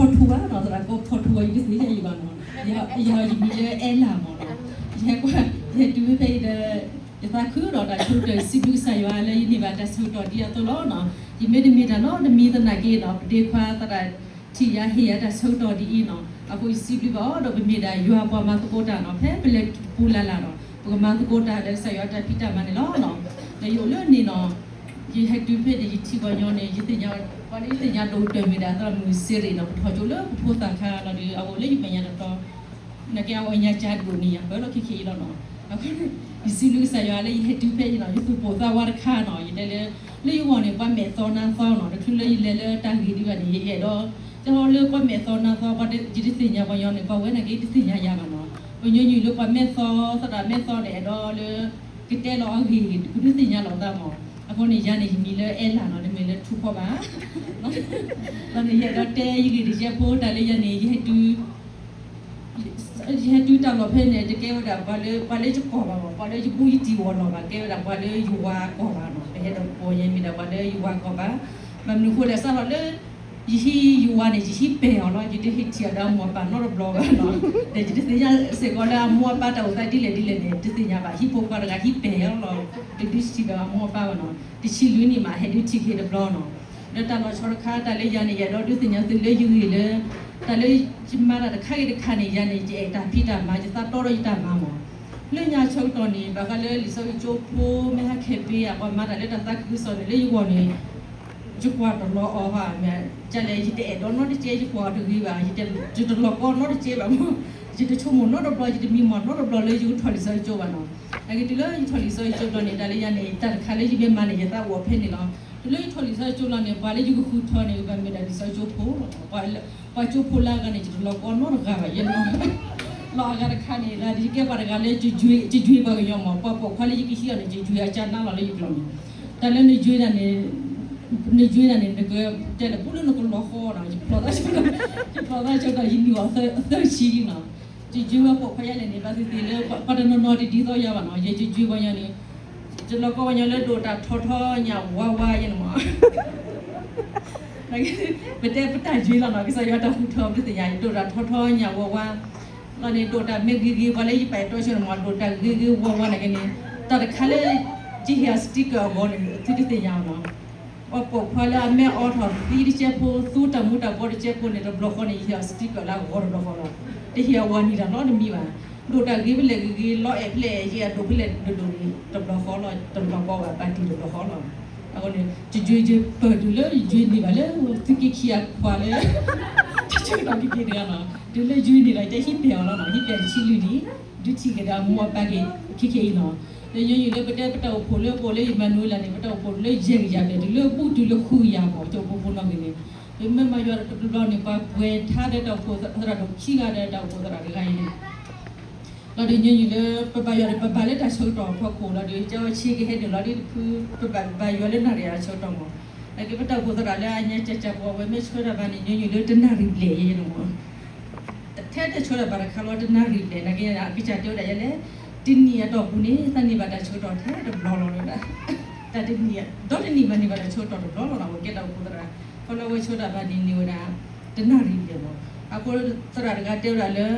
ဖီထူဘၣ်နီၤ, သရၣ်ကီဖီထူဘၣ် ယတသ့ၣ်ညါယံၤဘၣ်နီၤ, ယယမံၤလၢအဲလၢ်မၢ်နီၤ, ယဟဲကွၢ် ယဟဲတုၤဖဲအံၤဒီး ယသးခုဒီးတၢ်ဆိကတၢၢ် စံးဘျုးကစၢ်ယွၤလၢ ယန့ၢ်ဘၣ်တၢ်ဆၢကတီၢ်ဒ်အသိးလီၤနီၤ, ယမ့ၢ်တမ့ၢ်တၢ်နီတမံၤသနာ်က့နီၤ, ပဒ့ခွါသရၣ်ထံၣ်ယၤဟ့ၣ်ယၤတၢ်ဆၢကတီၢ်ဒ်အံၤနီၤ, အဃိယစံးဘျုးဘၣ်အီၤဒီး ပမ့ၢ်ဒၣ်ယွၤပှၤမၤသကိးတၢ်နီၤ, ဖဲပလဲၤပူၤလၢ်လၢ်နီၤ, ပကမၤသကိးတၢ်လၢကစၢ်ယွၤတၢ်ဖံးတၢ်မၤန့ၣ်လီၤနီၤ, ဒီးယအိၣ်လၢန့ၣ်နီၤ ယဟဲတုၤဖဲန့ၣ် ယထံၣ်ပှၤညီန့ၣ် ယသ့ၣ်ညါ ပှၤလၢယသ့ၣ်ညါဒိၣ်ကတၢၢ်မ့ၢ်ဒၣ် သရၣ်မုၣ်စ့ရ့ၣ်နီၤ, ပထီၣ်ကၠိလၢပဖိသၣ်ခါလီၤဒီး အအိၣ်လၢယမဲာ်ညါတတီၤ, နာ်က့အဝဲညါကၢ်ဒိၣ်န့ၣ် ယပၢလီၤခဲခဲအံၤလီၤနီၤ, ယစံးဘျုးကစၢ်ယွၤလၢယဟဲတုၤဖဲအံၤနီၤ, ယသူၣ်ပိၢ်သးဝးတခါနီၤ, ယတဲလၢ လၢယဂီၢ်န့ၣ် ပှၤမဲာ်သီနါသီနီၤ, တချုးလၢယလဲၤလၢတၢ်ဂ့ၢ်ဒံးဘၣ်န့ၣ် ယအဲၣ်ဒိး တဲလီၤလၢပှၤမဲာ်သီနါသီ ပှၤယတသ့ၣ်ညါပှၤညီန့ၣ် ပှၤဝဲနာ်က့တသ့ၣ်ညါယၤဘၣ်နီၤ, ပညီနုၢ်လၢပှၤမဲာ်သီ သရၣ်မဲာ်သီန့ၣ် အဲၣ်ဒိးလၢ ကတဲလီၤအဂ့ၢ် ကဒုးသ့ၣ်ညါလီၤသးမၢ်, အဃိန့ၣ် ယၤန့ၣ် ယမံၤလၢအဲလၢ်နီၤ, တမ့ၢ်လၢထူဖီဘၣ် ဒီးန့ၣ်ယအဲၣ်ဒိးတဲယဂ့ၢ်တယဲၢ်ဖိ တၢ်လၢယၤန့ၣ် ယဟဲတုၤ ယဟဲတုၤတၢ်လီၢ်ဖဲန့ၣ် တကဲဝဲဒၣ်ပှၤလၢ ပှၤလၢယကီၢ်ဘၣ်မၢ်, ပှၤလၢယဘူၣ်ယတံၢ်ဝီၤလီၤဘၣ်, ကဲဝဲဒၣ်ပှၤလၢယဝၤကီၢ်ဘၣ်နီၤ, ပဟဲဒီးပှၤယဲမ့ၢ်ဒၣ်ပှၤလၢယဝၤကီၢ်ဘၣ်, ဘၣ်မနုၤအဃိလဲၣ် စးထီၣ်လၢ ယဟံးယဝၤန့ၣ် ယဟံးပဲာ်အီၤလီၤ, ယတဟဲထံၣ်အီၤဒီးအမိၢ်အပၢ်နီတဘျီဘၣ်နီၤ, ဒီးယတသ့ၣ်ညါစ့ၢ်ကီးလၢအမိၢ်အပၢ်တၢ်အိၣ်သးဒ်လဲၣ်ဒ်လဲၣ်န့ၣ် တသ့ၣ်ညါဘၣ်, ဟံၣ်ဖိခွါတဂၤဟံးပဲာ်အီၤလီၤ, တဒုးထံၣ်ဒီးအမိၢ်အပၢ်ဘၣ်နီၤ, တဆံလွံၢ်နံၣ်မး ဟဲဒုးထံၣ်က့ၤတဘျီနီၤ, ဒီးတၢ်လီၤဆီတခါ တၢ်လၢယၤန့ၣ် ယအဲၣ်ဒိးဒုးသ့ၣ်ညါသုလၢယဂ့ၢ်လၢ တၢ်လၢယမၤတၢ်တခါဂ့ၤတခါန့ၣ် ယၤန့ၣ် ယအဲၣ်တၢ်ဖံးတၢ်မၤ ယသးတီဒီးယတၢ်မၤမၢ်, လၢညါဆၢကတီၢ်န့ၣ် ဘၣ်ဃးလၢလံာ်စီဆှံကၠိဖိ မ့ၢ်ဟးခဲပ့ၤ အပှၤမၤတၢ်လၢတၢ်သးခုကစီၣ်န့ၣ် လၢယဂီၢ်န့ၣ် ယကွၢ်တလီၤအီၤဘၣ်, မ့ၢ်ကလဲၣ် ယတအဲၣ်ဒိးနီတကဲ ယကွၢ်အီၤတဂ့ၤဘၣ်, ယတလီၤကီနီတကဲဘၣ်မၢ်, ယတဆိကမိၣ်နီတဘျီ ယတမံမီၢ်နီတဘျီလၢယကထီၣ်လံာ်စီဆှံကၠိဘၣ်နီၤ, နာ်က့တုၤလၢယထီၣ်လံာ်စီဆှံကၠိဘျီန့ၣ် တၢ်လၢယၤန့ၣ် တၢ်တခါလၢယမ့ၢ်မၤန့ၣ် ယသးအိၣ်ဖဲန့ၣ်လီၤ, တုၤလၢယထီၣ်လံာ်စီဆှံကၠိလီၤန့ၣ် ပှၤလၢယကဃုထၢန့ၣ် ဘၣ်မ့ၢ်ဒၣ်လံာ်စီဆှံကၠိဖိလီၤ, ပှၤကၠိဖိလၢအဂၤန့ၣ် ယတလီၤကီနီတဂၤဘၣ်, ယလီၤအဂၤတခါန့ၣ် လၢယကဲပှၤတဂၤလၢ ယယွ့ပှၤကညီမၢ်, ပှၤပိာ်ခွါလၢယကဟံးအီၤန့ၣ် ယယွ့အကၢ်နါလီၤလၢယကျိာ်န့ၣ်, တၢ်လၢနယွ့ဒၣ်န့ၣ် နယွ့ဒၣ်န့ၣ် နကတဲလၢ ဘူးလၢနကလီၤဃီနီၤ, ယဖျီသးဆၢကတီၢ် ယဖျီသးဆၢကတီၢ် ယနံၣ်အီၤသၢဆံလံနီၤ, ယယွ့ဝဲပိာ်ခွါယဲလဲၣ်န့ၣ် ဘၣ်သ့ၣ်သ့ၣ်လၢ ပှၤတနီၤနီၤတဒ်သိးယၤဘၣ်နီၤ, ယယွ့ပှၤညီန့ၣ် ယလီၤကီပှၤညီလၢဒိၣ်တၢ်ထီထီညၣ်ဝါဝါယဲန့ၣ်မၢ် ပတဲပတၢ်ယွ့လီၤနီၤ, ကစၢ်ယွၤတၢ်ဃုထၢပသ့ၣ်ညါ ဒိၣ်တၢ်ထီထီညၣ်ဝါဝါ လီၤန့ၣ် ဒိၣ်တၢ်မ့ၢ်ဂ့ၤဂ့ၤ ပှၤလၢယပာ်အဲၣ်တီဆၢန့ၣ်မၢ် ဒိၣ်တၢ်ဂ့ၤဂ့ၤဝါဝါနာ်က့န့ၣ် တၢ်တခါလၢ ယဟ့ၣ်အီၤ sticker အဂီၢ်န့ၣ် သုတသ့ၣ်ညါနီၤ, ပှၤပိာ်ခွါလၢအမ့ၢ်အိးထီၣ်သံတကဲဖိ သူတၢ်မူတၢ်ဘှီတကဲဖိန့ၣ် တဘျီဃီန့ၣ် ယဟ့ၣ်အီၤ sticker လၢအဂီၢ်တဘျီဃီလီၤ, တဟ့ၣ်အဝၤနံၤတၢ်နီတမံၤဘၣ်, ဒိၣ်တၢ်ဂ့ၤဖဲလဲၣ်ဂ့ၤဂ့ၤ လီအဲၣ်ဖဲလဲၣ်အဲၣ် ယအဲၣ်ဒိးဖဲလဲၣ်ဒိၣ်ဒိၣ်န့ၣ် တဘျီဃီလီၤ, တဘျီဃီဘၣ် ပာ်တံၢ်တဘျီဃီလီၤ, အဃိန့ၣ် ယယွ့ယပၢၢ်တုၤလၢယယွ့န့ၢ်ဘၣ်လၢ သုးက့ခံအခွးလၢ ဆၢကတီၢ်က့ၤက့ၤတဂၤနီၤ, တုၤလၢယွ့န့ၢ်လီၤ ယတဲဟံးပဲာ်အီၤလီၤနီၤ, ဟံးပဲာ်တဆံလွံၢ်နံၣ် ဒုးထံၣ်က့ၤဒီးအမိၢ်အပၢ်က့ၤ ခဲခဲအံၤနီၤ, ဒီးယယုၢ်လၢပတဲပတၢ်အိၣ်ဖှိၣ်လၢပအိၣ်လၢ Emmanuel န့ၣ် ပတၢ်အိၣ်ဖှိၣ်လၢယဲၢ်ကယၤဘျဲၣ် တုၤလၢဘူးတုၤလၢဃုကယၤမၢ် ကၠိဖိဖိနီၣ်ဂံၢ်န့ၣ်, ပမ့ၢ်မၤယွၤတဘျီဘျီန့ၣ် ပှၤပှဲၤထါဒီးတၢ်အိၣ်ဖှိၣ်သရၣ်ဒိၣ်ခံဂၤဒီးတၢ်အိၣ်ဖှိၣ်သရၣ်တဂၤအံၤန့ၣ် လီၤဒုးယယုၢ်လၢ ပဘၣ်ယွၤဒီး ပဘၣ်လၢတၢ်ဆၢကတီၢ်အဖီခိၣ်လီၤဒုး ကၠီဆ့ကဟဲနုာ်လီၤဒ်တဖု ပဘၣ်ဘၣ်ယွၤလၢနၣ်ရံၣ်အဆၢကတီၢ်မၢ်, နာ်က့ပတၢ်အိၣ်ဖှိၣ်သရၣ်လၢအညါကၠၢ်ကၠၢ်ပှၤဝဲမ့ၢ်ဆှၢတၢ်ဘၣ်န့ၣ် ယယုၢ်လၢတနၣ်ရံၣ်ဘျဲၣ်ယဲန့ၣ်မၢ် ထဲတဆၢတၢ်ဘၣ်တခါလီၤ တနၣ်ရံၣ်ဘျဲၣ် နာ်က့အကစၢ်တဲဝဲဒၣ်ယဲလဲၣ်, တနံၣ်အတီၢ်ပူၤန့ၣ် သးန့ၢ်ဘၣ်တၢ်ဆၢကတီၢ်ထဲတဘျီလီၤဝဲဒၣ်, တၢ်တနံၣ် ဒီတနံၣ်ဘၣ်န့ၢ်ဘၣ်တၢ်ဆၢကတီၢ်တဘျီလီၤနီၤ, အဝဲကဲတၢ်အိၣ်ဖှိၣ်သရၣ်, ခီလၢအဝဲဆှၢတၢ်ဘၣ်န့ၣ်န့ၢ်ဝဲဒၣ် တနၣ်ရံၣ်ဘျဲၣ်မၢ်, အဃိသရၣ်တဂၤတဲဝဲဒၣ်လၢ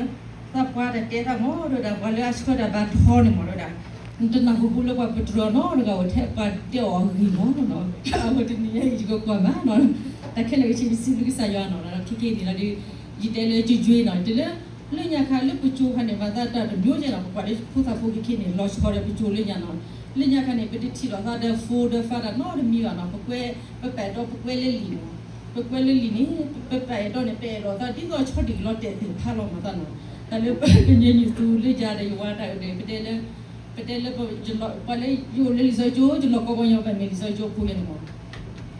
သးပှၢ်တၢ်တဲသးမၢ် တဲဝဲဒၣ် ပှၤလၢအဆှၢတၢ်ဘၣ်ထီန့ၣ်မၢ် တဲဝဲဒၣ်, နတနၢ်ဟူဘူးလၢပှၤပတြၢၤနီတဂၤအိၣ်ထဲပှၤတဲအီၤအဂ့ၢ်မၢ်နီၤ, အဝဲတနံၤညါအံၤယကကွၢ်မးနီၤ, တၢ်ခဲလၢာ်ကဆံးယစံးဘျုးကစၢ်ယွၤနီၤ, ဒီးခဲကနံၣ်အံၤလီၤဒုး ယတဲလၢကယွ့နီၤ, တုၤလၢ လၢညါခါလၢပကၠိခါန့ၣ် မၤသးတၢ်တမံၤကဲနီၤ, ပကွၢ်လၢဖိသၣ်ဖိခဲခဲန့ၣ် လီၤဆီဒီးပကၠိလၢညါနီၤ, လၢညါခါန့ၣ် ပတထံၣ်လိာ်သးဒီး phone ဒီး ဖးတၢ်နီတမံၤဘၣ်နီၤ, ပကွဲ ပပာ်အဲၣ်တီပကွဲလၢလံာ်နီၤ, ပကွဲလၢလံာ်န့ၣ် ပပာ်အဲၣ်တီန့ၣ် ပအဲၣ်လိာ်သးဒ်သိးဆီဒံၣ်ကလီၤတဲာ်သ့ၣ်တဖၣ်လီၤမၤသးနီၤ, တၢ်လၢပကညီနုၢ်သူလၢယၤဒီးယဝၤတၢ်အုးဒီး ပတဲလၢ ပတဲလၢ ပှၤလၢယအိၣ်လၢလံာ်စီဆှံကၠိ ယလီၢ်ကီပှၤညီဘၣ်မ့ၢ်လံာ်စီဆှံကၠိဖိယဲန့ၣ်မၢ်,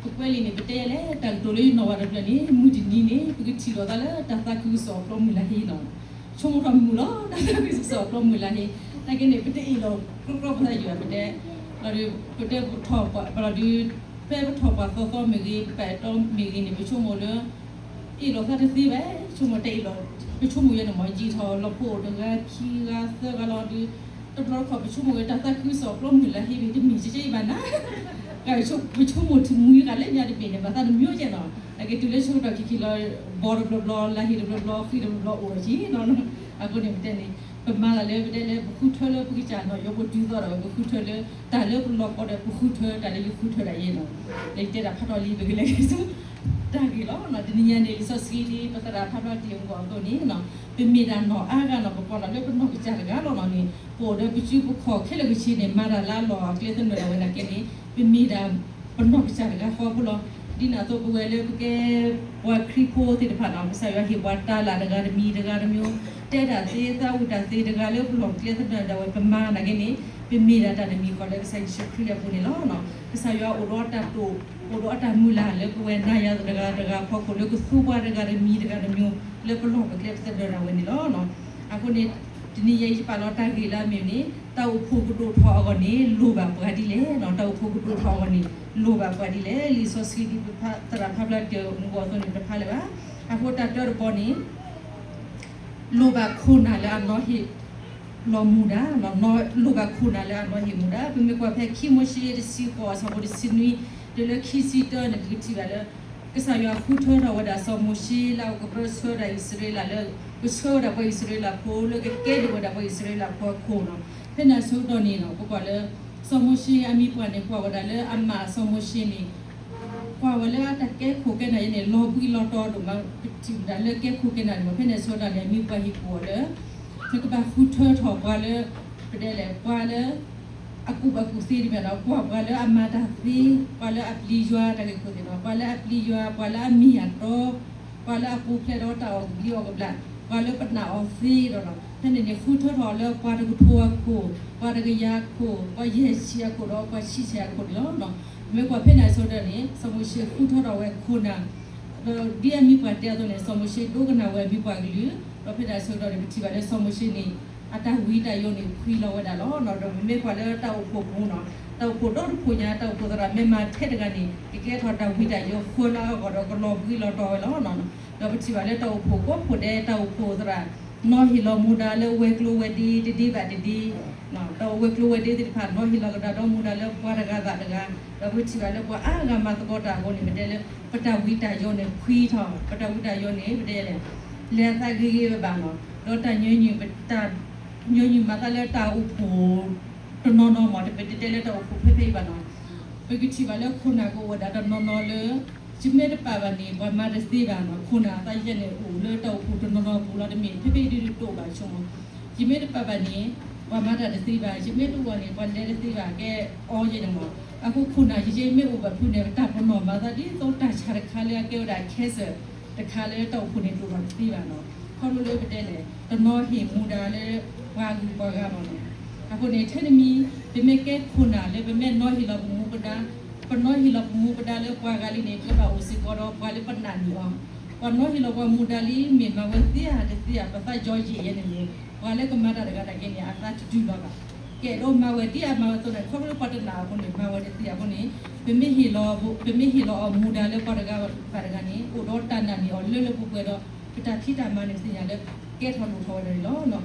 ပကွဲလံာ်န့ၣ် ပတဲယဲလဲၣ် တၢ်ကတိၤလၢယနီၢ်ဝၤတဖျၢၣ်န့ၣ် မုၢ်တနံၤန့ၣ် ပကထံၣ်လိာ်သးလၢတၢ်သးခုကစီၣ်အကျိမုၢ်လၢ်ဟ့လီၤ, ဆိကမိၣ်ထီၣ်မုာ်လီၤ တၢ်သးခုကစီၣ်အကျိမုၢ်လၢ်ဟ့, နာ်က့န့ၣ် ပတအ့ၣ်လိာ်ကြီကြီပသးယံၤဘၣ် ပတဲ လီၤဒုး ပတဲပထီၣ်ပှၤလီၤဒုး ဖဲပထီၣ်ပှၤသီသီမ့ၢ်ဂ့ၤ ပပာ်အဲၣ်တီမ့ၢ်ဂ့ၤန့ၣ် ပဆိကမိၣ်လၢ အ့ၣ်လိာ်သးတသ့ဘၣ် ဆိကမိၣ်တအ့ၣ်လိာ် ပဆိကမိၣ်ယဲန့ၣ်မၢ် ယံာ်ထီၣ်လီၤဖိအိၣ်တဂၤ ခံဂၤသၢဂၤလီၤဒုး တဘျီတခီၣ် ပဆိကမိၣ်ဝဲတၢ်သးခုကစီၣ်အကျိမုၢ်လၢ်ဟ့န့ၣ် တမ့ၢ်ကဲကဲအံၤဘၣ်နၤ ပဆိကမိၣ်တမှံဃာ်လၢညါတဘ့ၣ်န့ၣ် ဘၣ်သးတမံၤကဲနီၤ, အက့ၤတုၤလၢဆၢကတီၢ်ခံခံလီၤ, ဘီတဘျီဘျီ, လၢဟ့ၣ်တဘျီဘျီ, ဃံတဘျီဘျီအိၣ်ဒီးက့နီၤ. အဃိန့ၣ်ပတဲန့ၣ် ပမၤလၢပတဲလၢပဃုထၢလၢပကစၢ်နီၤ, ယိပတုၤသီဒီးပဃုထၢလၢ တၢ်လၢပလီၤကီဒီးပဃုထၢတၢ်လၢယဃုထၢဒၣ်ယဲနီၤ. လၢယတဲဒၣ်ဖးထီၣ်လံ ပကလဲၤက့ၤဆူ တၢ်ဂ့ၢ်လီၤ. တနံၤညါန့ၣ် လံာ်စီဆှံဒ်ပသရၣ်ဖးဖျါတ့ၢ်အဂီၢ်အသိးန့ၣ် ပမ့ၢ်ဒၣ်နီၢ်အါဂၤနီၤ, ပကွၢ်လီၤလၢပနီၢ်ကစၢ်တဂၤလီၤနီၤန့ၣ် ပအိၣ်ဒီးပစုပခီၣ်ခဲလၢာ်ခဲဆ့န့ၣ် မၤတၢ်လၢအလီၢ်အကျဲသနၢၣ်ဒၣ်ဝဲနာ်က့န့ၣ် ပမ့ၢ်ဒၣ်ပနီၢ်ကစၢ်တဂၤဃီဖိလီၤ. ဒ်န့ၣ်အသိးပဝဲလၢပကဲပှၤခရံာ်ဖိသ့ၣ်တဖၣ်နီၤ, ကစၢ်ယွၤဟ့ၣ်ပှၤတၢ်လၢ်တဂၤတမံၤတဂၤတမံၤ, တဲဒၣ်သ့သးဝံၣ်တၢ်သ့တဂၤလၢပလီၢ်ကျဲသနၢၣ်ဒၣ်ဝဲ ပမၤနာ်က့န့ၣ် ပမ့ၢ်ဒၣ်တၢ်တမံၤဃီလၢကစၢ်ယ့ၣ်ၡူးခရံာ်အပူၤန့ၣ်လီၤ. ကစၢ်ယွၤအိၣ်ဒီးတၢ်တိာ် အိၣ်ဒီးအတၢ်မုၢ်လၢ်လၢပဝဲနၤယၤတဂၤတဂၤဃီခိၣ်လၢကသူပှၤတဂၤတမံၤတဂၤတမံၤ လၢပလီၢ်ပကျဲပသနၢၣ်ဒၣ်ဝဲန့ၣ်လီၤ. အဃိန့ၣ် တနံၤယဲယပာ်လီၤတၢ်ဂ့ၢ်လၢအမ့ၢ်န့ၣ် တၢ်အိၣ်ဖှိၣ်ကဒိၣ်ထီၣ်အဂီၢ်န့ၣ် လိၣ်ဘၣ်ပှၤဒ်လဲၣ်နီၤ, တၢ်အိၣ်ဖှိၣ်ကဒိၣ်ထီၣ်အဂီၢ်န့ၣ် လိၣ်ဘၣ်ပှၤဒ်လဲၣ်. လံာ်စီဆှံဒ်ပသရၣ်ဖးဖျါတ့ၢ်အဂီၢ်အသိးန့ၣ် တဖးလၢၤဘၣ်. အဃိတၢ်တၢတဘီန့ၣ် လိၣ်ဘၣ်ခိၣ်နၢ်လၢအနီၢ်ဟ့ၣ် လီၤမူဒါ, လိၣ်ဘၣ်ခိၣ်နၢ်လၢအနီၢ်ဟ့ၣ်မူဒါ. ပမ့ၢ်ကွၢ်ဖဲခံမိၤၡ့တဆံဃိးအဆၢဖိတဆံနွံ တုၤလၢခံဆံတၢန့ၣ် ပကထံၣ်ဘၣ်လၢ ကစၢ်ယွၤဃုထၢထီၣ်ဝဲဒၣ်စီၤမိၤၡ့လၢအကပၢဆှၢဒၣ်အံၣ်စရ့လးလၢ ကဆှၢဝဲဒၣ်ပှၤအံၣ်စရ့လးဖိလၢကကဲဒိၣ်ဝဲဒၣ်ပှၤအံၣ်စရ့လးဖိအခိၣ်နီၤ. ဖဲန့ၣ်အဆၢကတီၢ်န့ၣ်နီၤ ပကွၢ်လၢ စီၤမိၤၡ့အမံၤပှၢ်န့ၣ် ကွၢ်ဝဲဒၣ်လၢအမးစီၤမိၤၡ့န့ၣ် ကွၢ်ဝဲလၢအတၢ်ကဲခိၣ်ကဲနၢ်အံၤန့ၣ် လီၤဘှံးလီၤတီၤဒိၣ်မး, ပထံၣ်ဝဲဒၣ်လၢကဲခိၣ်ကဲနၢ်ဒိၣ်မး. ဖဲန့ၣ်အဆၢကတီၢ်န့ၣ် အမံၤပှၢ်ဟ့ၣ်ကူၣ်အီၤလၢ နကဘၣ်ဃုထၢထီၣ်ပှၤလၢ ပတဲလဲၣ် ပှၤလၢ အကူၣ်ဘၣ်ကူၣ်သ့တမ့ၢ်ဒီး ကွၢ်ပှၤလၢအမၤတၢ်သ့, ပှၤလၢအပျံၤယွၤတၢ်ဂ့ၢ်ခိၣ်သ့ၣ်နီၤ, ပှၤလၢအပျံၤယွၤ, ပှၤလၢအမ့ၢ်အတီ, ပှၤလၢအပူၤဖျဲးဒီးတၢ်အီၣ်ကဘျံးအီၣ်ကဘျၣ်, ပှၤလၢပနာ်အီၤသ့ဒီး ဖဲန့ၣ်န့ၣ် ဃုထၢထီၣ်လၢပှၤတကထိအခိၣ်, ပှၤတကယၤအခိၣ်, ပှၤယဲၢ်ဆံအခိၣ်ဒီးပှၤဆံဆံအခိၣ်န့ၣ်လီၤ. မ့ၢ်ကွၢ်ဖဲန့ၣ်အဆၢကတီၢ်န့ၣ် စီၤမိၤၡ့ဃုထၢထီၣ်ဝဲခိၣ်နၢ် ဒီးဒ်အမံၤပှၢ်တဲအသိးန့ၣ် စီၤမိၤၡ့ဒိကနၣ်ဝဲအမံၤပှၢ်ကလုၢ်, ဒီးဖဲန့ၣ်အဆၢကတီၢ်န့ၣ် ပထံၣ်ဘၣ်လၢစီၤမိၤၡ့န့ၣ် အတၢ်ဝံတၢ်ယိာ်န့ၣ် ဖှံလီၤဝဲဒၣ်လီၤ. ဒီးပမ့ၢ်ကွၢ်လၢတၢ်အိၣ်ဖှိၣ်ပူၤနီၤ, တၢ်အိၣ်ဖှိၣ်ဒီတဖှိၣ်ညါ တၢ်အိၣ်ဖှိၣ်သရၣ်မ့ၢ်မၤထဲတဂၤန့ၣ် ကကဲထီၣ်တၢ်ဝံတၢ်ယိာ်ဃၢလၢအဂီၢ်ဒီးကလီၤဘှံးလီၤတီၤဝဲလီၤ. ဒီးပထံၣ်ဘၣ်လၢတၢ်အိၣ်ဖှိၣ်ကိးဖှိၣ်ဒဲး တၢ်အိၣ်ဖှိၣ်သရၣ် နီၤဟ့ၣ်လီၤမူဒါလၢဝဲၤကျိၤဝဲၤဒ့တဒ့ဘၣ်တဒ့, တၢ်အိၣ်ဝဲၤကျိၤဝဲၤဒ့သ့ၣ်တဖၣ် နီၤဟ့ၣ်လီၤကဒါဒီးမူဒါလၢပှၤတဂၤဘၣ်တဂၤ, ဒီးပထံၣ်ဘၣ်လၢပှၤအါဂၤမၤသကိးတၢ်အဃိန့ၣ် ပတဲလၢ ပတၢ်ဝံတၢ်ယိာ်န့ၣ်ဖှံထီၣ်, ပတၢ်ဝံတၢ်ယိာ်န့ၣ် ပတဲလဲၣ် လဲၤအသးဂ့ၤဂ့ၤဘၣ်ဘၣ်နီၤ, ဒီးတၢ် ညီနုၢ်မၤသးလၢတၢ်အိၣ်ဖှိၣ်တနီၤနီၤမး တပတဲလၢတၢ်အိၣ်ဖှိၣ်ဖဲဖဲအံၤဘၣ်နီၤ, ပကထံၣ်ဘၣ်လၢခိၣ်နၢ်ကအိၣ်ဝဲဒၣ်တနီၤနီၤလၢ ယမ့ၢ်တပာ်ဘၣ်န့ၣ် ပှၤမၤတသ့ဘၣ်နီၤ, ခိၣ်နၢ်အသးယဲန့ၣ်အိၣ်လၢတၢ်အိၣ်ဖှိၣ်တနီၤနီၤပူၤလီၤ, တမ့ၢ်ဖဲဖဲအံၤဒုးတအိၣ်ဘၣ်ဆိမး, ယမ့ၢ်တပာ်ဘၣ်န့ၣ် ပှၤမၤတၢ်တသ့ဘၣ်, ယမ့ၢ်တအိၣ်န့ၣ် ပှၤလဲၤတသ့ဘၣ် ကဲအီယဲန့ၣ်မး, အဃိခိၣ်နၢ်ယဲမ့ၢ်အိၣ်ဘၣ်ဖုးန့ၣ် ပတၢ်ပနီၣ်မၤသးဒ်သိးတၢ်ဆါတခါလၢအကဲဝဲဒၣ် cancer တခါလၢတၢ်အိၣ်ဖှိၣ်န့ၣ်ဒိၣ်ထီၣ်တသ့ဘၣ်နီၤ, ခီဖျိလၢပတဲလဲၣ် တနီၤဟ့ၣ်မူဒါလၢပှၤဂုၤပှၤဂၤမးနီၤ, အဃိန့ၣ် ထဲတမံၤ ပမ့ၢ်ကဲခိၣ်နၢ်လၢပမ့ၢ်နီၤဟ့ၣ်လီၤပမူပဒါ, ပနီၤဟ့ၣ်လီၤပမူပဒါလၢပှၤဂၤလံန့ၣ် ပကဘၣ်အိၣ်စ့ၢ်ကီးဒီးပှၤလၢပနာ်န့ၢ်အီၤ, ပှၤနီၤဟ့ၣ်လီၤပှၤမူဒါလံ မ့ၢ်မၤဝဲသ့ဧါတသ့ဧါ ပသးယီယံာ်ယဲန့ၣ်န့ၣ် ပှၤလၢကမၤတၢ်တဂၤတၢ်ကဲန့ၣ် အသးတတုၤလီၤဘၣ်, ကဲဒီးမၤဝဲဒ်အမၤဝဲအသိးန့ၣ် ခီဖျိလၢပှၤတနာ်အဃိန့ၣ် မၤဝဲတသ့အဃိန့ၣ် ပမ့ၢ်ဟ့ၣ်လီၤ ပမ့ၢ်ဟ့ၣ်လီၤအီၤမူဒါလၢပှၤတဂၤဘၣ်တဂၤန့ၣ် အိၣ်ဒီးတၢ်နာ်န့ၢ်အီၤလၢလၢပှဲၤပှဲၤဒီး ပတၢ်ဖံးတၢ်မၤန့ၣ်သ့ၣ်ညါလၢ ကဲထီၣ်လိၣ်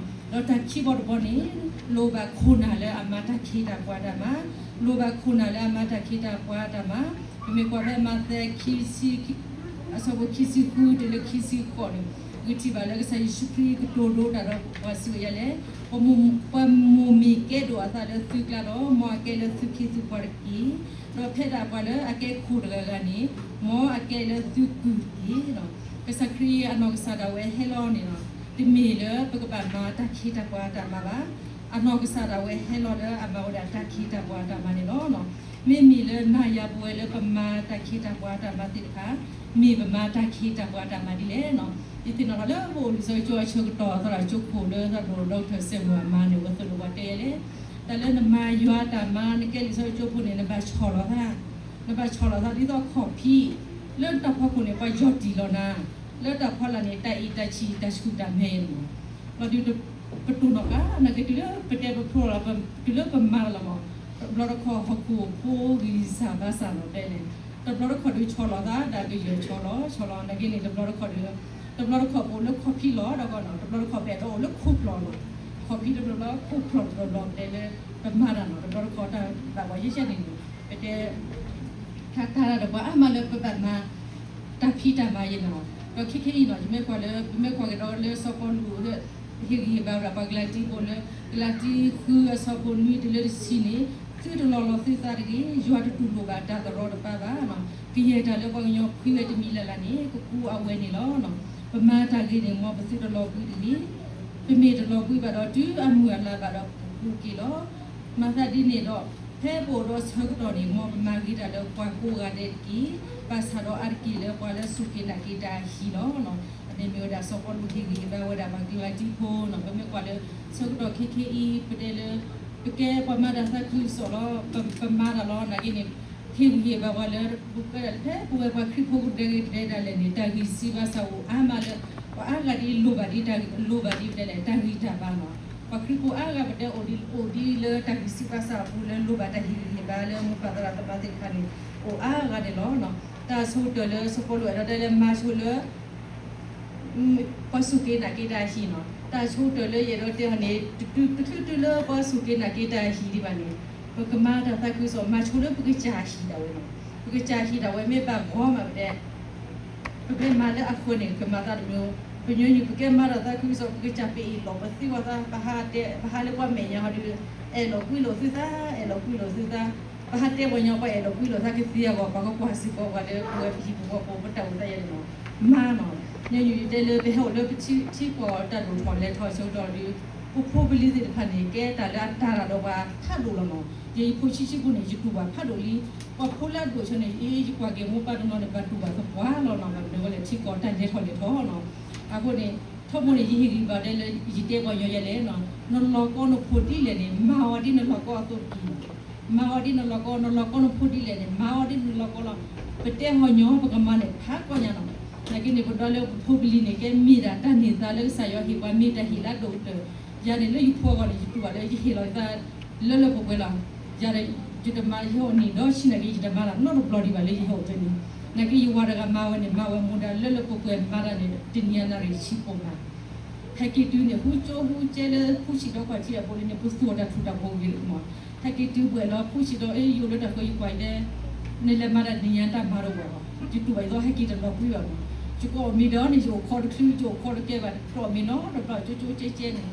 ထီၣ်ဝဲဒၣ်န့ၣ်လီၤ. ဒီးတၢ်ခံဘီတဘီန့ၣ် လိၣ်ဘၣ်ခိၣ်နၢ်လၢအမၤတၢ်ခ့တၢ်ပှၤတၢ်မၤ, လိၣ်ဘၣ်ခိၣ်နၢ်လၢအမၤတၢ်ခ့တၢ်ပှၤတၢ်မၤ, ပမ့ၢ်ကွၢ်ဖဲမးသဲ အဆၢဖိခံဆံဃုတုၤလၢခံဆံဃိးန့ၣ် ပကထံၣ်ဘၣ်လၢကစၢ်ယ့ၣ်ၡူးခရံာ်ကတိၤဒိတၢ်ဒီးပှၤစံးဝဲဒ်လဲၣ်, ပှၤမိၢ်မ့ၢ်ကဲဒိၣ်အသးလၢသုကျါဒီး မ်အကဲလၢသုခ့သုပှၤတက့ၢ်. ဒီးဖဲဒၣ်ပှၤလၢအကဲခိၣ်တဂၤဂၤန့ၣ် မ်အကဲလၢသုကုၢ်တက့ၢ်. ကစၢ်ခရံာ်အနီၢ်ကစၢ်ဒၣ်ဝဲဟဲလီၤန့ၣ်လီၤ. တမ့ၢ်လၢပကဘၣ်မၤတၢ်ခ့တၢ်ပှၤတၢ်မၤဘၣ်. အနီၢ်ကစၢ်ဒၣ်ဝဲဟဲလီၤလၢအမၤဝဲဒၣ်တၢ်ခ့တၢ်ပှၤတၢ်မၤန့ၣ်လီၤ. မ့မ့ၢ်လၢနၤယၤပဝဲလၢပမၤတၢ်ခ့တၢ်ပှၤတၢ်မၤသ့ၣ်တဖၣ် မ့ၢ်ပမၤတၢ်ခ့တၢ်ပှၤတၢ်မၤဒ်လဲၣ်နီၤ. ယသ့ၣ်နီၣ်ထီၣ်လၢပအိၣ်လံာ်စီဆှံကၠိအဆၢကတီၢ် သရၣ်ကၠိခိၣ်လၢသရၣ်ဒိၣ် Doctor စဲးမုၢ်အမါန့ၣ် အဝဲသိၣ်လိပှၤတဲယဲလဲၣ်, တၢ်လၢနမၤယွၤတၢ်မၤ နကဲလံာ်စီဆှံကၠိဖိန့ၣ် နဘၣ်ဆီၣ်လီၤသး, နဘၣ်ဆီၣ်လီၤသးဒ်သိးခီၣ်ဖံး, လၢတၢ်ဖီခိၣ်န့ၣ် ပှၤယီၢ်တံၢ်လီၤနၤ, လၢတၢ်ဖီလာ်န့ၣ် တၢ်အံၣ်တၢ်ဆံၣ်တၢ်ဆူၣ်တၢ်မဲာ်န့ၣ်မး လီၤဒုး ပတိၢ်နီၣ်ဃာ် နာ်က့တုၤလၢပတဲပဖျိလီၤ တုၤလၢပမၤလီၤမး, တဘျီတခီၣ်ဟီၣ်ခိၣ်ဖိဂံၢ်စၢ်ဘါစၢ်လီၤတဲန့ၣ်, တဘျီတခီၣ်ဒုးဆီၣ်လီၤသး ဒၣ်ကယၢၢ်ဆီၣ်လီၤ ဆီၣ်လီၤ နာ်က့န့ၣ် တဘျီတခီၣ်ဒုး, တဘျီတခီၣ်ပအိၣ်လၢခီၣ်ဖံးလီၤ ဒီးကီၢ်နီၤ တဘျီတခီၣ်ပအဲၣ်ဒိးအိၣ်လၢခိၣ်ဖျီၣ်လီၤ, ခီၣ်ဖံးတဘျီဘျီ ခိၣ်ဖျီၣ်တဘျီဘျီ ပတဲလၢ ပမၤတၢ်နီၤ တဘျီတခီၣ်တၢ်ဘၣ်ပှၤယဲၢ်ယဲၢ်န့ၣ်န့ၣ် ပတဲ တၢ်တၢ်ဒီးပှၤအါမးလၢပဘၣ်မၤ တၢ်ဖံးတၢ်မၤယဲၢ်န့ၣ်လီၤ. ဒီးခဲခဲအံၤန့ၣ် ယမ့ၢ်ကွၢ်လၢ ပမ့ၢ်ကွၢ်ကဒီးလၢစီၤပီလူး ဟ့ၣ်ဂံၢ်ဟ့ၣ်ဘါဝဲဒၣ်ပှၤကလၤတံဖိလၢ ကလၤတံဃုအဆၢဖိနွံတုၤလၢတဆံန့ၣ်, သုတလီၤလီၤသုသးတဂ့ၤ, ယွၤတတူၢ်လိာ်ဘၣ်တၢ်သရီတပါဘၣ်. ကယဲၢ်တၢ်လၢပှၤကညီဖှံဝဲတမံၤလၢ်လၢ်န့ၣ် ကကူအဝဲန့ၣ်လီၤ. ပမၤတၢ်ဂ့ၤန့ၣ် မ်ပသုတလီၤဘှံးတဂ့ၤ, ပမ့ၢ်တလီၤဘှံးဘၣ်ဒီး တုၤအမုၢ်အလါဘၣ်ဒီး ပကကူက့ၤလီၤ. မၤသးဒ်န့ၣ်ဒီး ဖဲပအိၣ်ဒီးဆၢကတီၢ်န့ၣ် မ်ပမၤဂ့ၤတၢ်လၢပှၤကိးဂၤဒဲးတက့ၢ်, ဘၣ်ဆၣ်ဒီးအါတက့ၢ်လၢပှၤလၢစူၢ်က့ၤနာ်က့ၤတၢ်အဟံၣ်လီၤ. အန့ၣ်မ့ၢ်ဝဲဒၣ်စီၤပီလူးဟ့ၣ်ဂံၢ်ဟ့ၣ်ဘါဝဲဒၣ်ပှၤကလၤတံဖိန့ၣ်. ပမ့ၢ်ကွၢ်လၢ ဆၢကတီၢ်ခဲခဲအံၤ ပတဲလၢ ပကဲပှၤမၤတၢ်သးခုကစီၣ်လီၤ, ပမၤတၢ်လီၤ. နာ်က့န့ၣ် ဟ့ၣ်ဂံၢ်ဟ့ၣ်ဘါပှၤလၢ ပဝဲဒၣ်လၢဖဲပဝဲပှၤခရံာ်ဖိကဒဲကဒဲဒၣ်လဲာ်န့ၣ် တၢ်ဂံၢ်စၢ်ဘါစၢ်အိၣ်အါမးလၢ ပှၤအါဂၤဒ်လိၣ်ဘၣ်ဒ်တၢ် လိၣ်ဘၣ်ဒ်ပတဲလဲၣ် တၢ်ဂံၢ်တၢ်ဘါလီၤ. ပှၤခရံာ်ဖိအါဂၤပတဲအိၣ်ဒ် အိၣ်ဒ်လၢတၢ်ဂံၢ်စၢ်ဘါစၢ်အပူၤလၢလိၣ်ဘၣ်တၢ်ဟ့ၣ်ဂံၢ်ဟ့ၣ်ဘါလၢမိၢ်ပၢ်သရၣ်သမါသ့ၣ်တဖၣ်န့ၣ် အိၣ်အါဂၤန့ၣ်လီၤ. တၢ်ဆိကတၢၢ်လၢစီၤပီလူးအဲၣ်ဒိးတဲလၢမၤဆိလၢ ပှၤစူၢ်က့ၤနာ်က့ၤတၢ်အဟံၣ်န့ၣ်, တၢ်ဆိကတၢၢ်လၢယအဲၣ်ဒိးတဲအီၤန့ၣ် တချုးတုၤလၢပှၤစူၢ်က့ၤနာ်က့ၤတၢ်အဟံၣ်ဒံးဘၣ်န့ၣ်, ပကမၤတၢ်သးခုကစီၣ် မၤဆိလၢပကစၢ်အဟံၣ်ဒၣ်ဝဲန့ၣ်, ပကစၢ်အဟံၣ်ဒၣ်ဝဲမ့ၢ်ဘၣ်ဂီၤမးပတဲ ပမ့ၢ်မၤလၢအဃၢၤန့ၣ် ကမၤသးတမံၤ, ပညီနုၢ်ပကဲမၤတၢ်သးခုကစီၣ် ပကစၢ်ပအ့ၣ်လိာ်ပသံဝဲသး ပဟးတဲ ပဟးလၢပှၤမဲာ်ညါဟီဒီး အဲၣ်လိာ်ကွံလိာ်သုသး အဲၣ်လိာ်ကွံလိာ်သုသး, ပဟးတဲပှၤညီပှၤအဲၣ်လိာ်ကွံလိာ်သးကသ့အဂီၢ် ပှၤကကွၢ်စ့ၢ်ကီးပှၤလၢပဝဲပဟံၣ်ဖိဃီဖိပတၢ်အိၣ်သးယဲန့ၣ်လီၤ. မၤန့ၣ်, ညီနုၢ်ယတဲလၢပဟဲအိၣ်လၢပထံကီၢ်တၢ်ဒိၣ်ထီၣ်လဲၤထီၣ်ဆၢကတီၢ်ဒီး ပဖိပလံၤသ့ၣ်တဖၣ်န့ၣ် ကဲတၢ်လၢအတၢ်ရၢ်ဒီးပှၤဖးဒိၣ်လီၤန့ၣ်, ယဲယဖိဆံးဆံးဖိန့ၣ် ယတူၢ်ဘၣ်ဖးဒိၣ်လံ, ပှၤဖိလၢအဒိၣ်ဆၢန့ၣ် အ့ ယကွၢ်က့ၤမိၢ်ပၢ်တနီၤန့ၣ် ဘၣ်တူၢ်ဘၣ်သပှၢ်လီၤန့ၣ်, ဘၣ်မနုၤဝဲလဲၣ်ထံကီၢ်တၢ်လဲၤထီၣ်လဲၤထီန့ၣ်, အဃိန့ၣ် ထီဘိန့ၣ် ယဟ့ၣ်ဂံၢ်ဘါဒဲလၢ ယတဲပှၤညီယဲလဲၣ်န့ၣ်, နလီၤကီနဖိဒ်လဲၣ်န့ၣ် မၤအီၤဒ်နလီၤကီအသိးတက့ၢ်န့ၣ်, မၤအီၤဒ်နလီၤကီ နလီၤကီနဖိဒ်လဲၣ်န့ၣ် မၤအီၤဒ်နလီၤကီလီၤ. ပတဲဟီၣ်ညီ ပကမၤန့ၣ် ဖးကီညါန့ၣ်, နာ်က့န့ၣ် ပဒီလၢပဖိပလံၤန့ၣ် ကဲမ့ၢ်ဒၣ်တၢ်န့ၢ်သါလၢကစၢ်ယွၤဟ့ၣ်ပှၤမ့ၢ်တၢ်ဟ့ၣ်လၢအဒိၣ်ကတၢၢ်, ယၤန့ၣ်လၢယဖိအဂီၢ်န့ၣ် ယတူၢ်ဘၣ်လၢယဟ့ၣ်လီၤသး လၢလၢပှဲၤပှဲၤလီၤ. ယၤဒီး ယတမၤယဟဲအိၣ်န့ၣ်ဒီးဆံးနာ်က့ ယတမၤတၢ်နီတဘျီဒံးဘၣ်လၢယဟဲအိၣ်ဖဲန့ၣ်, နာ်က့ယဝၤတဂၤမၤဝဲန့ၣ် မၤဝဲမူဒါလၢလၢပှဲၤပှဲၤမၤတၢ်န့ၣ် တနံၤအနၣ်ရံၣ်ဆံဖိမး ဟဲက့ၤတုၤန့ၣ် ဟူကၠိဟူကဲလၢ ဖူဆံးဒီးကွၢ်ထံအဖိလံန့ၣ် ပသူအီၤတၢ်ထူၣ်တၢ်ဖိဂ့ၤမး, ဟဲက့ၤတုၤဘှဲးလီၤ ဖူဆံးဒီးအ့ယိာ်လၢတၢ်ဃၢယကွၢ်တဲ နလဲၤမၤတၢ်တနံၤညါတၢ်မၤတဝဲၢ်လီၤ. ယတူၢ်ဘၣ်ယသီဟဲက့ၤတလီၤကွံဘၣ်မး, ယကအီၣ်မ့ၤဒီးန့ၣ် ယအိၣ်ခိးတချုး ယအိၣ်ခိးတကဲဘၣ် တအီၣ်မ့ၤနီတဘျီ ကၠိကၠိကဲကဲန့ၣ်,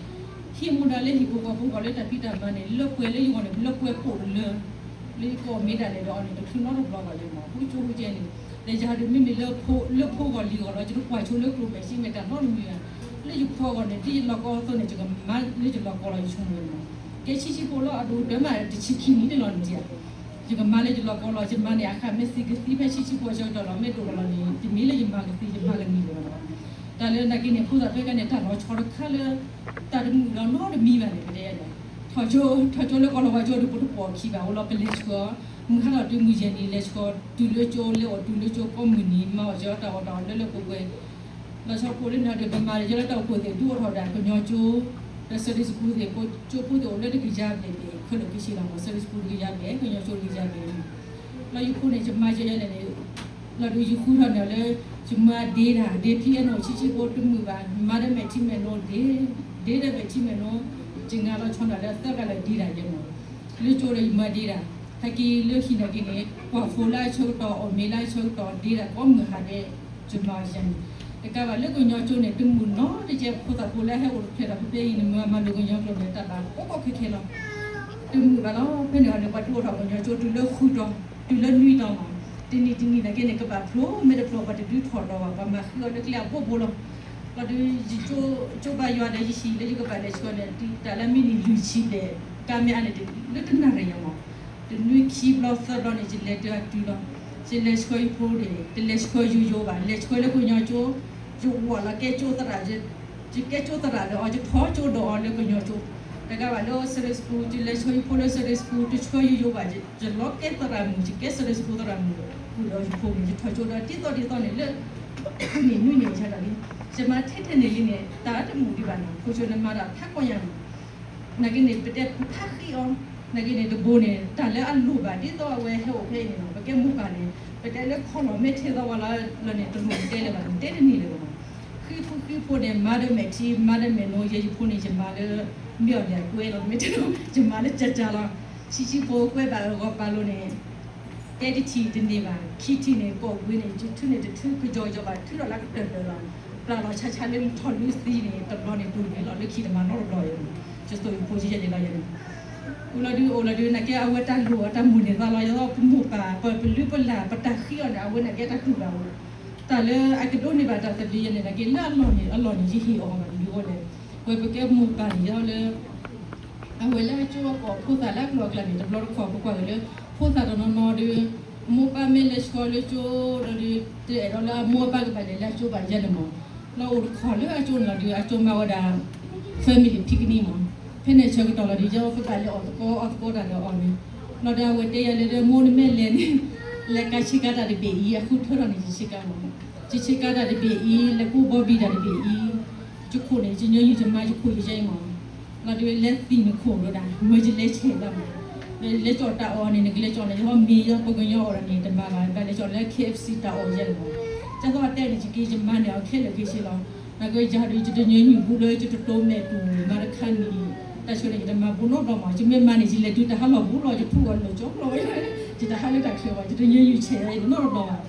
ဟံးမူဒါလၢဟံၣ်ဖိဃီဖိဂီၢ်လၢတၢ်ဖံးတၢ်မၤန့ၣ် လၢပှဲၤလၢယဂီၢ်န့ၣ် လၢပှဲၤပိာ်တလၢ လၢယကအီၣ်မ့ၤဒၣ်လဲာ်ဒီးအီၤန့ၣ် တချုးနီတဘျီဘၣ်လၢမး ဟူကၠိဟူကဲန့ၣ်, ဒီးယၤဒုးမ့မ့ၢ်လၢဖိလၢဖိဂီၢ်လံၤဂီၢ်လီၤ ယတကွၢ်ဆိလၢကျိၤမဲာ် ဆ့မဲာ်တၢ်နီတမံၤဘၣ်, လၢယဖိအဂီၢ်န့ၣ် ဒ်ယလီၢ်ကီအသိးန့ၣ် ယကမၤလၢယလီၢ်ကီလီၤ ယဆိကမိၣ်န့ၣ်, ကဲဆံးဆံးဖိလီၤ အဒိၣ်ကတၢၢ်မးတဆံခံနံၣ်န့ၣ်လီၤန့ၣ်ဧါ, ယကမၤလၢယလီၢ်ကီလီၤ ယမၤန့ၣ်အခါ မ့ၢ်သံကသံဖဲဆံးဆံးဖိအဆၢကတီၢ်လီၤ မ့ၢ်ဒိၣ်ကလီၤန့ၣ် တမ့ၢ်လၢယမၤကသံ ယမၤကနံၤလၢၤဘၣ်လီၤ. တၢ်လၢနာ်က့န့ၣ် ဖိသၣ်ဖဲကါန့ၣ် တၢ်လီၤဆီတခါလၢ တၢ်တမုာ်ဒီးနီတမံၤဘၣ်န့ၣ် ပတဲယဲန့ၣ်, ထီၣ်ကၠိ ထီၣ်ကၠိလၢကီၢ်လီၤဝါကၠိဒီး ပတပိာ်အခံဘၣ် အိၣ်လီၤပလဲၤဆှၢ, မုၢ်ဟါထီၣ်တုၤမုၢ်ယဲၢ်နံၤ လဲၤဆှၢ တုၤလၢကၠိ လဲၤအိၣ်တုၤလၢကၠိကိးမုၢ်နံၤ မၤအီၣ်ကၠီတၢ်အီၣ်တၢ်အီလၢလၢပှဲၤပှဲၤ လီၤဆီဖိလၢနၤဒီး ပမၤယဲလၢတၢ်အိၣ်ဖှိၣ်သ့ၣ် ဒုးအိၣ်ထီၣ်ဒၣ်ကညီကၠိ, ဒီး Sunday School သ့ၣ် ကၠိဖိသ့ၣ်အိၣ်လၢတကယၤဘျဲၣ်ဘျဲၣ် ခဲလၢာ်ခဲဆ့လီၤမး Sunday School တကယၤဘျဲၣ် ကညီကၠိတကယၤဘျဲၣ်, လီၤယဖိန့ၣ် ယမၤယဲလဲၣ်န့ၣ်, လီၤဒုးယဃုထီၣ်န့ၣ်လၢ ယမၤဒ့တၢ် ဒ့ piano ဆံးဆံးဖိတမုာ်ဘၣ် မၤဒီးမဲာ်ထံမဲာ်နိဒ့, ဒ့ဒီးမဲာ်ထံမဲာ်နိ, ယငါလီၤဆီန့ၣ်လၢသၢဂၤလၢဒ့တၢ်ယဲမး, လၢကၠိဒီးယမၤဒ့တၢ် ဟဲက့ၤလၢဟံၣ်နာ်က့န့ၣ် ကွၢ်ဖိလၢအဆၢကတီၢ် အီၣ်မ့ၤလၢအဆၢကတီၢ် ဒ့တၢ်ကိးမုၢ်ဟါဒဲး ယမၤယဲန့ၣ်, တကးဘၣ်လၢကညီကၠိန့ၣ် တမုာ်နီတကဲ ဖိသၣ်ဖိလၢဟဲအိၣ်တဖျဲၣ်ဒီး ဖဲဖဲအံၤန့ၣ် မၤမၤလိၤကညီကျိာ်န့ၣ် တၢ်ဘၣ်ကီကီခဲခဲလီၤ, တမုာ်ဘၣ်လီၤ. ဖဲန့ၣ်အီၤန့ၣ် ပှၤဒုးအိၣ်ထီၣ်ကညီကၠိ တုၤလၢဃုတီၤ တုၤလၢနွံတီၤမး, တနံၤတနံၤနာ်က့န့ၣ် ကဘၣ်ဖျိ မ့ၢ်တဖျိပှၤတဒုးထီၣ်ဒီးဘၣ် ပှၤမၤဃုအီၤလၢကျဲအဘိဘိလီၤ. လီၤဒုး ယကၠိဘါယွၤဒီးယဟံၣ်လၢယကဘၣ်လဲၤဆှၢန့ၣ် တၢ်လၢမံးနံးလွံၢ်ဆံဘျဲၣ် ကါမ့ၢ်အါန့ၣ် လၢတနၣ်ရံၣ်ညါမး, တနွံခံဘျီသၢဘျီန့ၣ် ယလဲၤတၢ်တုၤလီၤ. ယလဲၤဆှၢယဖိန့ၣ် တလဲၤဆှၢယိယိဘၣ် လဲၤဆှၢလၢကညီကၠိ, ယဝၤလီၤကဲကၠိသရၣ် ယကဲကၠိသရၣ်ဒီးအီၤ ယထီကၠိဒီးအီၤလၢကညီကၠိ, တကးဘၣ်လၢ Sunday School ယလဲၤဆှၢယဖိလၢ Sunday School တဆှၢယိယိဘၣ် ယလီၤကဲသရၣ်မုၣ် ယကဲ Sunday School သရၣ်မုၣ် ဃုာ်ဒီးယဖိန့ၣ် ယထီၣ်ကၠိဒီးဒ်သိးဒ်သိးန့ၣ်လၢ နံၣ်နွံနံၣ်ဆါတၢ်လံ, ယမၤထဲထဲန့ၣ်လံန့ၣ် တၢ်တမုာ်ဒံးဘၣ်န့ၣ် ဖိဆိန့ၣ်မၤတၢ်ဖးကီညါန့ၣ် နာ်က့န့ၣ် ပတဲပဖးဃံအီၤ, နာ်က့န့ၣ် တဘိန့ၣ် တၢ်လၢအလိၣ်ဘၣ်ဒ်သိးအဝဲဟဲအိၣ်ဖဲအံၤန့ၣ်လီၤ. ပကဲမိၢ်ပၢ်န့ၣ် ပတဲလၢခီလီၤမ့ၢ်ထဲသိးဝဲလီၤန့ၣ် တလိၣ်တဲလၢၤဘၣ်န့ၣ် တဲတန့ၢ်လၢၤဘၣ်. ဃံဖိဃံဖိန့ၣ် မၤဒီးမဲာ်ထံ မၤဒီးမဲာ်နိ ယဲယဖိန့ၣ် ယမၤလၢ မ့ၢ်အီၤန့ၣ်အကွဲလီၤ မ့ၢ်တဲ ယမၤလၢကၢ်ကၢ်လီၤ. ဆံးဆံးဖိကွဲဘၣ်အဂီၢ်ပာ်လိၤန့ၣ် တဲတထံၣ်တန့ၢ်ဘၣ်, ခံထံၣ်န့ၣ် ကိးကွံာ်န့ၣ် ယထုးန့ၣ်တထုးကယီကယီဘၣ်, ထုးထီၣ်လၢကတၢၢ်တၢၢ်လီၤ. ပျၢ်လီၤဆါဆါလၢထီၣ်လုသံန့ၣ် တဘျီန့ၣ်တူၢ်န့ၣ်လီၤ, လၢခံတမၤနီတဘျီအံၤ, ယသိးယဖိယဲန့ၣ်လီၤယဲန့ၣ်. အိၣ်လီၤဒုး အိၣ်လီၤဒုး နာ်က့အဝဲတၢ်လိၣ်အီၤတၢ်မိၣ်န့ၢ်သးလီၤ, ယသီပမိၢ်ပၢ် ပပလုၢ်ပလၢ် ပတၢ်ဃံအီၤန့ၣ် အဝဲနာ်က့တၢ်တူၢ်ဘၣ်အိၣ်, တၢ်လၢအကဒိးန့ၢ်ဘၣ်တၢ်သဘျ့ယဲန့ၣ် နာ်က့လၢအလီၢ်န့ၣ် အလီၢ်န့ၣ် ယဟ့ၣ်အီၤဘၣ်ဒုးအိၣ်လဲၣ်, ဝဲပကဲမိၢ်ပၢ်န့ၣ် ယသီလၢ အဝဲလၢအကၠိအကီၢ်ဖိသၣ်လၢအကျိၤအကျဲန့ၣ် တဘျီတခီၣ် ပကွၢ်က့ၤလၢ ဖိသၣ်တနီၤနီၤဒီး မိၢ်ပၢ်မ့ၢ်လဲၤဆှီလၢကၠိဒီး တအဲၣ်ဒိးလၢအမိၢ်အပၢ်ကဘၣ်လဲၤလၢအကၠိဘၣ်ယဲန့ၣ်မး, လၢအိၣ်တခီၣ်လၢအကၠိန့ၣ်လီၤဒီး အကၠိမၤဝဲဒၣ် family picnic မး, ဖဲန့ၣ်ဆၢကတီၢ်လီၤဒီး ယသီပဘၣ်လဲၤအီၣ်သကိးအီသကိးတၢ်ဒီးအီၤန့ၣ်, လီၤဒီးအဝဲတဲယၤလၢ မိၢ်နမ့ၢ်လဲၤန့ၣ် လဲၤကါဆ့ကၤတၢ်တဘ့ၣ်အံၤ အဃုထၢထီၣ်န့ၣ် ယဆ့ကၤမး, ယဆ့ကၤတၢ်တဘ့ၣ်အံၤ လဲၤကူဘီဘံၣ်တၢ်တဘ့ၣ်အံၤ ယခိၣ်န့ၣ် ယညီနုၢ်ယမါယခိၣ်ယဲအံၤမး, လီၤဒီးလဲၤသံၣ်နခိၣ်ဒီးဒၣ် မ့ၢ်ယလဲၤဆဲးလီၤမး, လဲၤကၠီၣ်တၢ်အီၣ်န့ၣ် နကလဲၤကၠီၣ်န့ၣ် ယဟီမ့ၤယီပှၤကညီအီၣ်ဒၣ်န့ၣ် တမၤဘၣ် ဘၣ်လဲၤကၠီၣ်လၢ K F C တၢ်အီၣ်ယဲလီၤမး, ကၠီသီတဲန့ၣ် ယက့ၤယမၤန့ၢ်အီၤခဲလၢာ်က့ၤဆ့လီၤ, နာ်က့ယၤဒီး ယတညီနုၢ်ဘူးလၢယတတိၤမဲာ်တူၢ်မၤတခါန့ၣ်, တၢ်ဆၢန့ၣ် ယတမၤဘူးနီတဘျီမး, ယမ့ၢ်မၤန့ၣ် ယလဲၤတုၤတၢ်ဟးလီၢ်ဘူးလီၤ ယဖူအီၤလၢာ်ကၠီလီၤ, ယတဟးလၢတၢ်ချၢဘၣ် ယတညီနုၢ်ဆဲးယဲနီတဘျီဘၣ်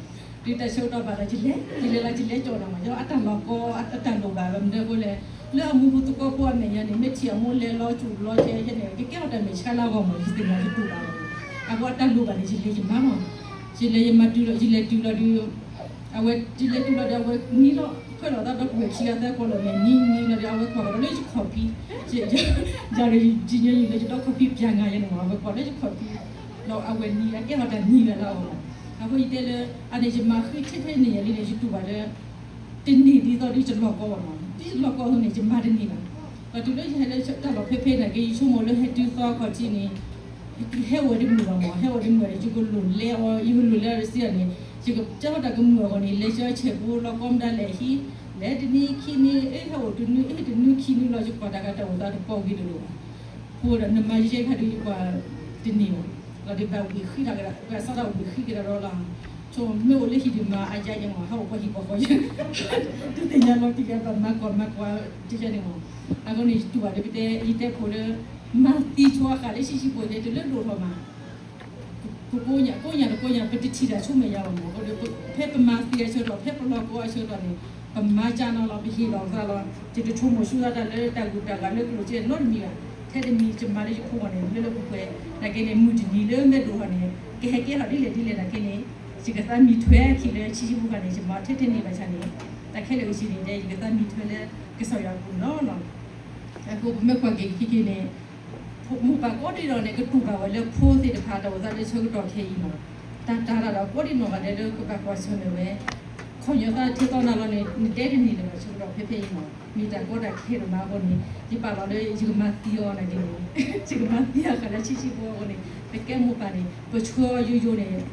ဒီးတၢ်ဆၢကတီၢ်ဘၣ်ဒီး ယလဲၤ ယလဲၤလီၤ ယလဲၤကၠီၣ်န့ၣ်မး ယအတၢ်လီၢ်ကီ အတၢ်လိၣ်ဘၣ် ဘၣ်မနုၤအဃိလဲၣ်, လၢအမူပူၤသကိးဖိအမဲာ်ညါန့ၣ် မ့ၢ်ထံၣ်အမိၢ်လဲၤလီၤစူၣ်လီၤကဲယဲန့ၣ် ကကဲထီၣ်တၢ်မဲာ်ဆှးလၢအဂီၢ်မး ယသ့ၣ်ညါယတူၢ်ဘၣ်လီၤ, အဃိအတၢ်လိၣ်ဘၣ်န့ၣ် ယလဲၤယမၤမး, ယလဲၤယမၤတုၤလီၤ ယလဲၤတုၤလီၤဒီး အဝဲ ယလဲၤတုၤလီၤဒီး အဝဲနံၤလီၤ ခွဲးလီၤသးဒီပုၢ်ဝဲၢ်ခံဂၤသၢကီၢ်လီၤမဲာ်နံၤနံၤလီၤဒီး အဝဲကွၢ်ကဒီးလၢယခီၣ်ဖံး, ယၤဒီး ယညီနုၢ်လၢယဒီခီၣ်ဖံးပၠးငါယဲန့ၣ်မး အဝဲကွၢ်လၢယခီၣ်ဖံး ဒီးအဝဲနံၤ အကဲထီၣ်တၢ်နံၤဝဲလၢအဂီၢ်လီၤ, အဃိယတဲလၢ အန့ၣ်ယမၤဃံထဲထဲန့ၣ်ယၤလံန့ၣ် ယတူၢ်ဘၣ်လၢ တန့ၢ်ဒ်သိးဒ်ယလီၢ်ကီဘၣ်မး ဒ်ယလီၢ်ကီအသိးန့ၣ် ယမၤတန့ၢ်ဘၣ်, ဒီးတုၤလၢယဟဲလၢတၢ်လီၢ်ဖဲဖဲနာ်က့ ယဆိကမိၣ်လၢဟဲတုၤသီခီၣ်ထံးန့ၣ် ဟဲအိၣ်ဝဲတမုာ်ဘၣ်မး ဟဲအိၣ်တမုာ်ဒီး ယကလိၣ်လဲအီၤ ယကလိၣ်လဲအီၤတစံးအီၤန့ၣ် ယကစၢ်ထီၣ်တၢ်ကမုာ်အဂီၢ်န့ၣ် လဲၤဆှၢဆဲးဖိလီၤကီမတၤလဲၣ်ဟံး လဲၤတနံၤခံနံၤ အ့ ဟဲအိၣ်တနွံ အ့ တနွံခံနွံလီၤ ယကွၢ်တၢ်ဂၤတၢ်အိၣ်သးတပီၢ်ဂ့ၤတလိၣ်ဘၣ်, ဖိဒီးနမၤယဲခါဒီးယကွၢ်တန့ၢ်ဘၣ်, ဒီးဒ်ဘၣ်ဝံၤဃံတၢ်ကဒီး ပှၤစးထီၣ်ဝံၤဃံကဒီးဒီးလီၤ, ဆိမ့ၢ်အိၣ်လၢဟံၣ်ဒံးမၤအယါယဲမး ဟဲအိၣ်ပှၤဟံၣ်ပှၤဃီယဲ, တသ့ၣ်ညါလီၤတံၢ်ကဒီး ဘၣ်မၤကွၢ်မၤကွၢ်တယဲန့ၣ်မး, အဃိန့ၣ် ယတူၢ်ဘၣ်ဒီးပတဲ ယတဲဖိလၢ မၤသံဆိအဃၣ်လၢဆံးဆံးဖိန့ၣ် တလၢဒိၣ်ထီၣ်မး ကိးညါကိးညါတကိးညါ ပတထံၣ်တၢ်ဆူမဲာ်ညါဘၣ်မး, ဖဲပမၤသံအဆၢကတီၢ် ဖဲပလီၢ်ကီအဆၢကတီၢ်န့ၣ် ပမၤကၢ်နီၤလီၤ ပဟ့ၣ်လီၤသးလီၤ, ယတဆိကမိၣ်ဆူသးတၢ်လၢတၢ်ဂုၤတၢ်ဂၤလၢကျိၣ်စ့နီတမံၤဘၣ်, ထဲတမံၤယမၤလၢယဖိအဂီၢ်န့ၣ် လၢလၢပှဲၤပှဲၤ နာ်က့န့ၣ် မုၢ်တနံၤလၢမဲာ်ဒိၣ်ထီၣ်န့ၣ် ကဟဲကဲထီၣ်ဒ်လဲၣ်ဒ်လဲၣ်နာ်က့န့ၣ် ယကသးမံထွဲအခံလၢဆံးဆံးဖိဃာ်န့ၣ် ယမၤထဲထဲန့ၣ်ဘၣ်ဆၣ်န့ၣ် တၢ်ခဲလၢာ်ကဆံးန့ၣ် ယကသးမံထွဲလၢကစၢ်ယွၤအပူၤန့ၣ်လီၤ. အဃိပမ့ၢ်ကွၢ်က့ၤခံက့ၤန့ၣ် မိၢ်ပၢ်ကိးဒံးဒီးန့ၣ် ကတူၢ်ဘၣ်ဝဲလၢဖိသ့ၣ်တဖၣ်တၢ်အိၣ်သးလၢဆၢကတီၢ်ခဲအံၤလီၤ. တၢ်တၤတၢ်ဒီးကိးဒံးနီၢ်ဂၤဒဲးလၢကဘၣ်ကွၢ်ဆၢၣ်မဲာ်ဝဲ ခီၣ်ညီသးထဲသိးနၤလီၤန့ၣ် နတဲတန့ၢ်လၢၤဘၣ်ဆၢကတီၢ်ဖဲဖဲအံၤလီၤ. မ့ၢ်တၢ်ကီတၢ်ခဲဒိၣ်မးအဃိန့ၣ် ယပာ်လီၤလၢယကမၤသံအီၤနာ်က့န့ၣ် ယကမၤသံအီၤဃာ်လၢဆံးဆံးဖိအဃိန့ၣ် ပကဲမိၢ်ပၢ်န့ၣ် ပဆှၢယိယိန့ၣ်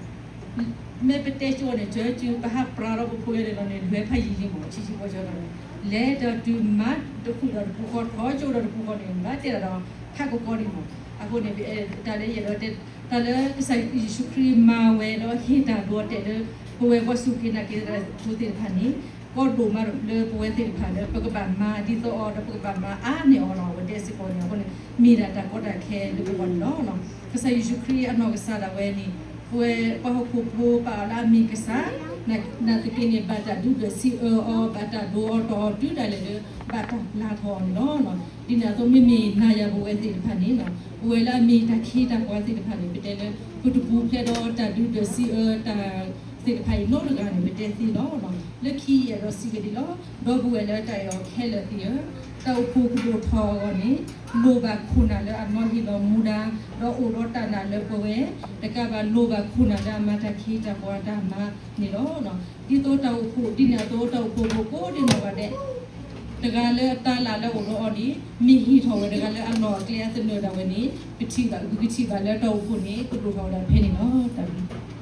မ့ၢ်ပတဲကၠိန့ၣ် ကၠၢကၠု ပဟးပြးဒီးပဖိယဲန့ၣ်လီၤန့ၣ် လွဲၤဖးယံာ်လံမး ဆံးဆံးဖိဆၢကတီၢ်န့ၣ် လဲၤဒီးတုၤမၤတဃုာ်ဒီးတပူၤဃီ ထီၣ်ကၠိဒီးတပူၤဃီန့ၣ် ဘၣ်တဲဒၣ်ဒီး ဖးကကီဒံးမး. အဃိန့ၣ် တၢ်လၢယအဲၣ်ဒိးတဲ တၢ်လၢကစၢ်ယ့ၣ်ၡူးခရံာ်မၤဝဲဒီးဟ့ၣ်တၢ်ဒိးအတဲာ်လၢ ပဝဲပှၤစူၢ်က့ၤနာ်က့ၤသးဖိသ့ၣ်တဖၣ်န့ၣ် ကီဒိၣ်မးလၢပဝဲသ့ၣ်တဖၣ်လၢ ပကဘၣ်မၤဒ်သိးအီၤဒီးပကဘၣ်မၤအါန့ၢ်အီၤလီၤ. အဝဲတဲစ့ၢ်ကီးန့ၣ်အဃိန့ၣ် မ့ၢ်ဒၣ်တၢ်ကီတၢ်ခဲလၢပဂီၢ်န့ၣ်လီၤ. ကစၢ်ယ့ၣ်ၡူးခရံာ်အနီၢ်ကစၢ်ဒၣ်ဝဲန့ၣ် ပဝဲပှၤဟီၣ်ခိၣ်ဖိပာ်အီၤလၢအမ့ၢ်ကစၢ် နာ်သက့န့ၣ် ဘၣ်တၢ်ဒုးဒွဲၣ်စံးအၢအီၤ ဘၣ်တၢ်ဒိးအီၤတီၢ်အီၤတုၤဒၣ်လဲာ်လၢ ဘၣ်တၢ်ပျၢ်ထီၣ်အီၤန့ၣ်လီၤ. ဒ်န့ၣ်အသိးမ့မ့ၢ်နၤယၤပဝဲသ့ၣ်တဖၣ်န့ၣ် ပဝဲလၢအမ့ၢ်တၢ်ခ့တၢ်ပှၤသ့ၣ်တဖၣ်န့ၣ် ပတဲလၢ ပတပူၤဖျဲးဒီးတၢ်ဒုးဒွဲၣ်စံးအၢတၢ်သ့ၣ်တဖၣ်အံၤနီတဂၤန့ၣ် ပတဲသ့လီၤ. လၢခံယအဲၣ်ဒိးစံးကဒ်လီၤ. ဒီပုၢ်ဝဲၢ်လၢတၢ်အဲၣ်အီၤခဲလၢာ်သ့ၣ်ဧၢ, တၢ်အိၣ်ဖှိၣ်ကဒိၣ်ထီၣ်အဂီၢ်န့ၣ် လိၣ်ဘၣ်ခိၣ်နၢ်လၢအနီၢ်ဟ့ၣ်လီၤမူဒါ ဒီးအိၣ်ဒီးတၢ်နာ်လၢပဝဲ တကးဘၣ်လိၣ်ဘၣ်ခိၣ်နၢ်လၢအမၤတၢ်ခ့တၢ်ပှၤတၢ်မၤန့ၣ်လီၤ. ဒ်သိးတၢ်အိၣ်ဖှိၣ် ဒ်န့ၣ်အသိးတၢ်အိၣ်ဖှိၣ်ဖိကိးဒံးနီၢ်ဂၤဒဲး တဂၤလၢအတၢ်လၢ်လၢအအိၣ်ဒီးအီၤန့ၣ် မ့ၢ်ဟ့ၣ်ထီၣ်ဝဲတဂၤလၢအလီၢ်အကျဲအသနၢၣ်ဒၣ်ဝဲန့ၣ် ပထံၣ်ဘၣ် ပကထံၣ်ဘၣ်လၢတၢ်အိၣ်ဖှိၣ်န့ၣ် ကဒိၣ်ထီၣ်ဝဲဒၣ်ဖဲန့ၣ်လီၤ. တၢ်ဘျုး